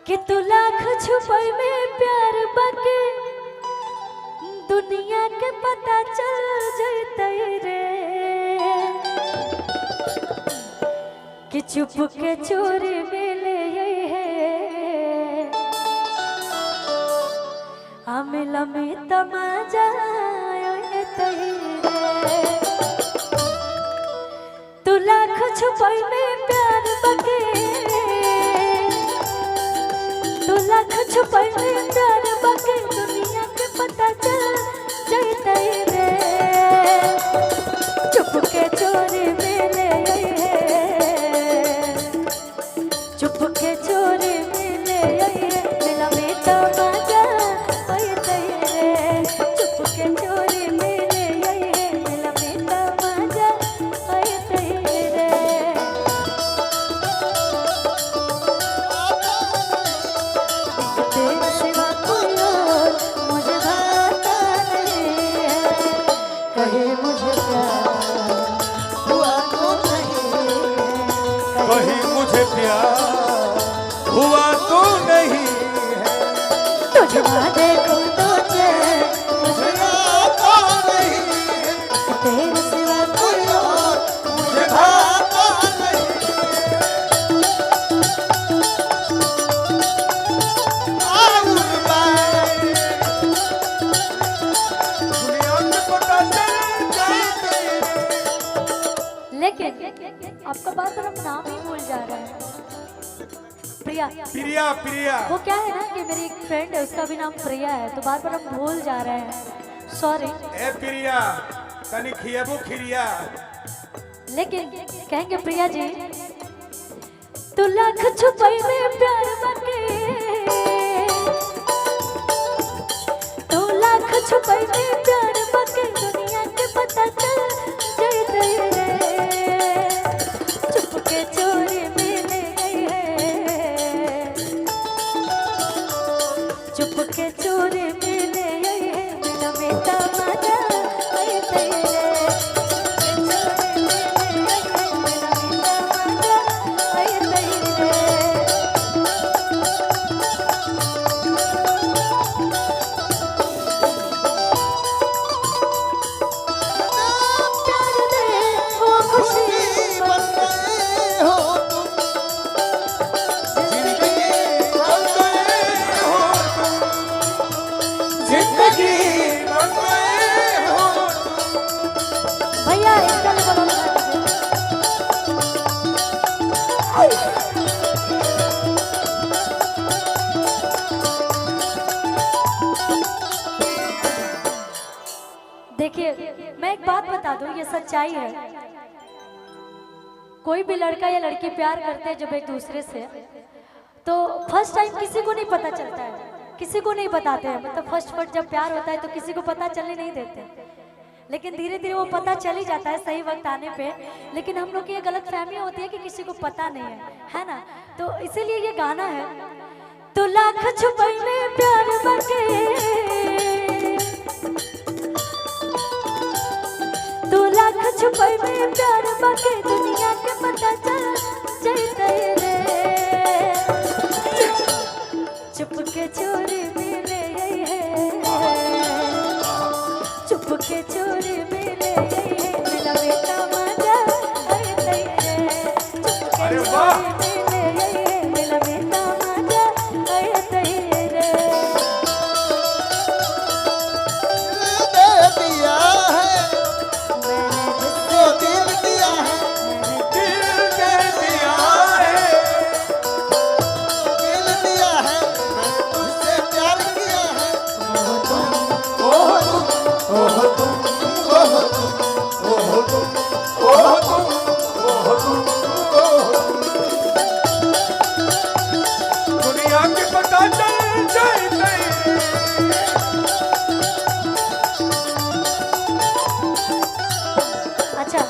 कि तू लाख छुपई में प्यार बाके दुनिया के पता चल जइतै रे, कि चुप के चोरी मिले है आमिल में तमाजा रे। तू लाख छुपई में प्यार बके, तू लाख छुपई में प्यार बके दुनिया के पता चल जइतै रे, चुप के चोरी मिले है, चुप के चोरी मिले है, मिला में तमाजा अइतै रे, चुप के चोरी मिले है, मिला में तमाजा अइतै रे। तेरे सिवा कोई और मुझे भाता नहीं है, कहे मुझे प्यार हुआ तो नहीं है। कहीं मुझे प्यार हुआ तो नहीं है, तुझे ना देखूं तो चैन मुझे आता नहीं है, तेरे सिवा कोई और मुझे भाता नहीं है। आउर बार दुनिया के पता चल जाते। लेकिन आपका बार बार हम नाम ही भूल जा रहे हैं। प्रिया, प्रिया प्रिया वो क्या है ना कि मेरी एक फ्रेंड है उसका भी नाम प्रिया है, तो बार बार हम भूल जा रहे हैं, सॉरी। ए प्रिया तनी खियाबू खिरिया। लेकिन कहेंगे प्रिया जी, तू लाख छुपाई में प्यार बाके, तू लाख छुपाई में प्यार बाके दुनिया के पता चल जइतै रे, चुप के चोरी मिल गई है, चुप के चोरी मिल गई है, मिला में तमाजा अइतै रे, चोरी मिल गई है, मिला में तमाजा अइतै रे। प्यार दे वो खुशी खुशी बन गए हो तुम, जिंदगी बन गए हो तुम, जिंदगी बन गए हो तुम। भैया इसका लेवल और बढ़ा दीजिए। देखिए मैं एक बात बता दूं, ये सच्चाई है। कोई भी लड़का या लड़की प्यार करते हैं जब एक दूसरे से, तो फर्स्ट टाइम किसी को नहीं पता चलता है, किसी को नहीं बताते हैं। मतलब फर्स्ट फर्स्ट जब प्यार होता है तो किसी को पता चलने नहीं देते, लेकिन धीरे धीरे वो पता चल ही जाता है सही वक्त आने पे। लेकिन हम लोग की ये गलत फहमी होती है कि किसी को पता नहीं है, है ना? तो इसीलिए ये गाना है, तो लाख छुपाई में प्यार बाके, तू लाख छुपाई में प्यार बाके दुनिया के पता चल जइतै रे, चुप के चोरी मिले है, चुप के चोरी मिले है, मिला में तमाजा अइतै रे, चुप के अरे वाह! चोरी मिले है, मिला में तमाजा अइतै रे। दे दिया है मैंने तो दिल दिया है, मैंने दिल दे दिया है, दिल दिया है, मैंने तुझसे प्यार किया है। ओह तुम, ओह तुम, ओह तुम, ओह तुम, ओह तुम, ओह तुम, ओह तुम। दुनिया के पता चल जाते। अच्छा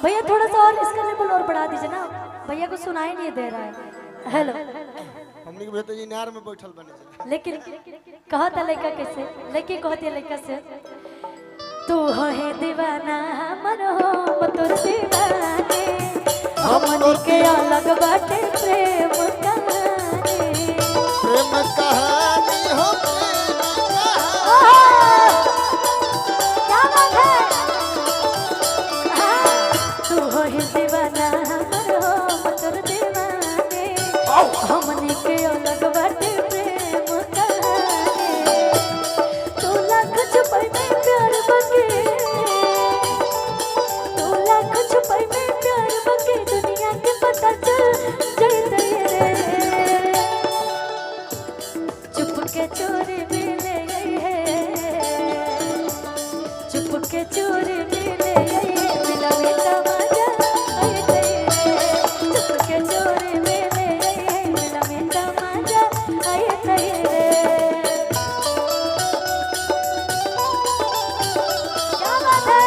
भैया थोड़ा सा और इसका लेवल और बढ़ा दीजिए ना, भैया को सुनाई नहीं दे रहा है। हेलो, हमनी के भैया तो इनार में बैठल बने छे। लेकिन कहता लड़का कैसे, लड़की कहती है लड़का से, तू है दीवाना हमर हो तोर दीवाने, हमन के अलग बाटे प्रेम कहानी। के चोरी मिले आई है, चुप के चोरी मिले आई है, मिला मिला मजा आई रे। चुप के चोरी मिले आई है, मिला मिला मजा आई रे। क्या बात है।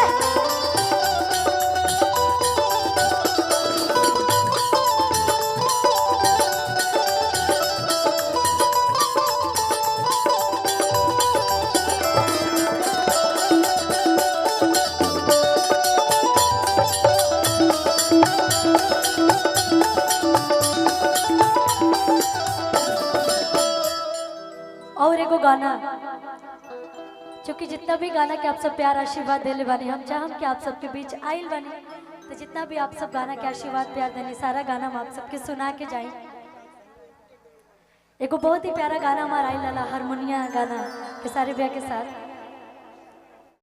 और एगो गाना, चूँकि जितना भी गाना के आप सब प्यार आशीर्वाद दिले बानी, हम चाहम कि आप सबके बीच आइल बानी, तो जितना भी आप सब गाना के आशीर्वाद प्यार देनी सारा गाना हम आप सबके सुना के जाई। एगो बहुत ही प्यारा गाना हमारा आइल लाला हारमोनिया गाना खेसारी भैया के साथ।